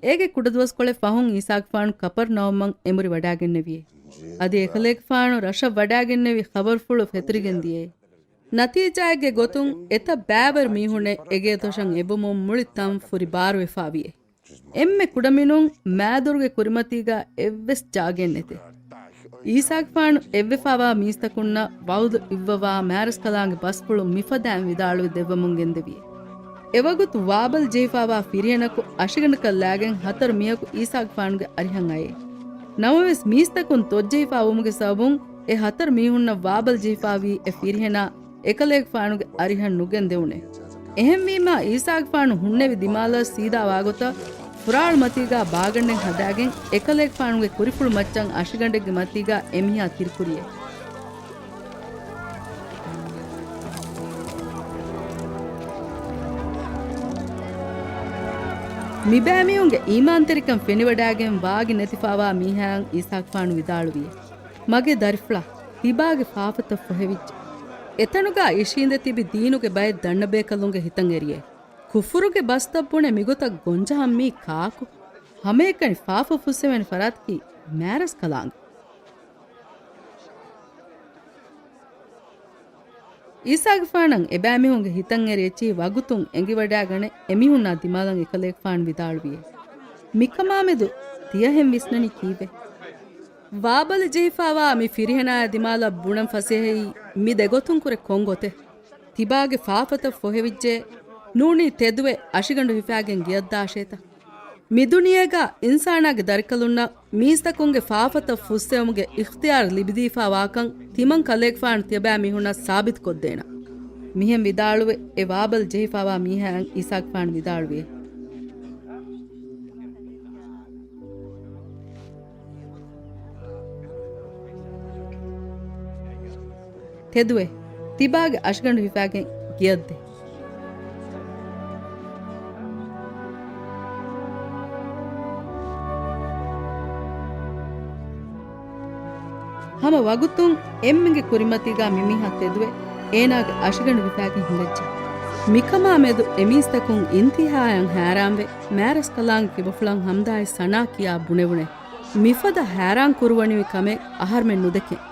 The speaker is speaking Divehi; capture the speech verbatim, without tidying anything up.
އޭގެ ކުޑަދުވަސްކޮޅެއް ފަހުން އީސާގެފާނު ކަޕަރްނައުމަށް އެނބުރި ވަޑާގެންނެވިއޭ. އަދި އެކަލޭގެފާނު ރަށަށް ވަޑާގެންނެވި ޚަބަރުފުޅު ފެތުރިގެން ދިޔައޭ. ނަތީޖާއެއްގެ ގޮތުން އެތައް ބައިވަރު މީހުންނެއް އެގޭތޮށަށް އެބުމުން މުޅި ތަން ފުރި ބާރުވެފާވިއޭ. އެންމެ ކުޑަމިނުން މާދުރުގެ ކުރިމަތީގަ އެއްވެސް ޖާގައެއް ނެތޭ. އީސާގެފާނު އެއްވެފާވާ މީސްތަކުންނަށް ވައުދު އިއްވަވާ މާރަސްކަލާނގެ ބަސްފުޅު މިފަދައިން ވިދާޅުވެ ދެއްވަމުން ގެންދެވިއޭ. އެވަގުތު ވާބަލް ޖެހިފާވާ ފިރިހެނަކު އަށިގަނޑަކަށް ލާގެން ހަތަރު މީހަކު އީސާގެފާނުގެ އަރިހަށް އައޭ. ނަމަވެސް މީސްތަކުން ތޮއްޖެހިފާ ވުމުގެ ސަބަބުން އެ ހަތަރު މީހުންނަށް ވާބަލް ޖެހިފާވީ އެ ފިރިހެނާ އެކަލޭގެފާނުގެ އަރިހަށް ނުގެންދެވުނޭ. އެހެންވީމާ އީސާގެފާނު ހުންނެވި ދިމާލަށް ސީދާ ވާގޮތަށް ފުރާޅު މަތީގާ ބާގަނޑެއް ހަދާގެން އެކަލޭގެފާނުގެ ކުރިފުޅު މައްޗަށް އަށިގަނޑެއްގެ މަތީގާ އެމީހާ ކިރުކުރިއޭ. މިބައިމީހުންގެ އީމާންތެރިކަން ފެނިވަޑާގެން ވާގި ނެތިފާވާ މީހާއަށް އީސާގެފާނު ވިދާޅުވިއޭ. މަގޭ ދަރިފުޅާ، ތިބާގެ ފާފަތައް ފޮހެވިއްޖެ. އެތަނުގާ އިށީނދެ ތިބި ދީނުގެ ބައެއް ދަންނަބޭކަލުންގެ ހިތަށް އެރިއޭ. ކުފުރުގެ ބަސްތައް ބުނެ މިގޮތަށް ގޮންޖަހަން މީ ކާކު؟ ހަމައެކަނި ފާފަ ފުއްސެވޭނެ ފަރާތަކީ މާރަސްކަލާނގެ. އީސާގެފާނަށް އެބައިމީހުންގެ ހިތަށް އެރި އެއްޗިހި ވަގުތުން އެނގިވަޑާގަނެ އެމީހުންނާ ދިމާލަށް އެކަލޭގެފާނު ވިދާޅުވިއޭ. މިކަމާމެދު ތިޔަހެން ވިސްނަނީ ކީއްވެ؟ ވާބަލި ޖެހިފާވާ މި ފިރިހެނާއާ ދިމާލަށް ބުނަން ފަސޭހައީ މި ދެގޮތުން ކުރެ ކޮން ގޮތެއް؟ ތިބާގެ ފާފަތައް ފޮހެވިއްޖެ، ނޫނީ ތެދުވެ އަށިގަނޑު ހިފާގެން ގެއަށްދާށޭތަ؟ މިދުނިޔޭގަ އިންސާނާގެ ދަރިކަލުންނަށް މީސްތަކުންގެ ފާފަތައް ފުއްސެވުމުގެ އިޚްތިޔާރު ލިބިދީފާވާކަން ތިމަން ކަލޭގެފާނު ތިޔަބައިމީހުންނަށް ސާބިތުކޮށްދޭނަން. މިހެން ވިދާޅުވެ އެ ވާބަލް ޖެހިފާވާ މީހާއަށް އީސާގެފާނު ވިދާޅުވިއޭ. ތެދުވެ، ތިބާގެ އަށިގަނޑު ހިފާގެން ގެއަށްދޭ. ހަމަ ވަގުތުން އެންމެގެ ކުރިމަތީގާ މިމީހާ ތެދުވެ، އޭނާގެ އަށިގަނޑު ހިފާގެން ހިނގައްޖެ. މިކަމާ މެދު އެމީސްތަކުން އިންތިހާއަށް ހައިރާންވެ، މާރަސްކަލާނގެ ކިބަފުޅަށް ހަމްދާއި ސަނާ ކިޔާ ބުނެވުނެ. މިފަދަ ހައިރާން ކުރުވަނިވި ކަމެއް އަހަރުމެން ނުދެކެން.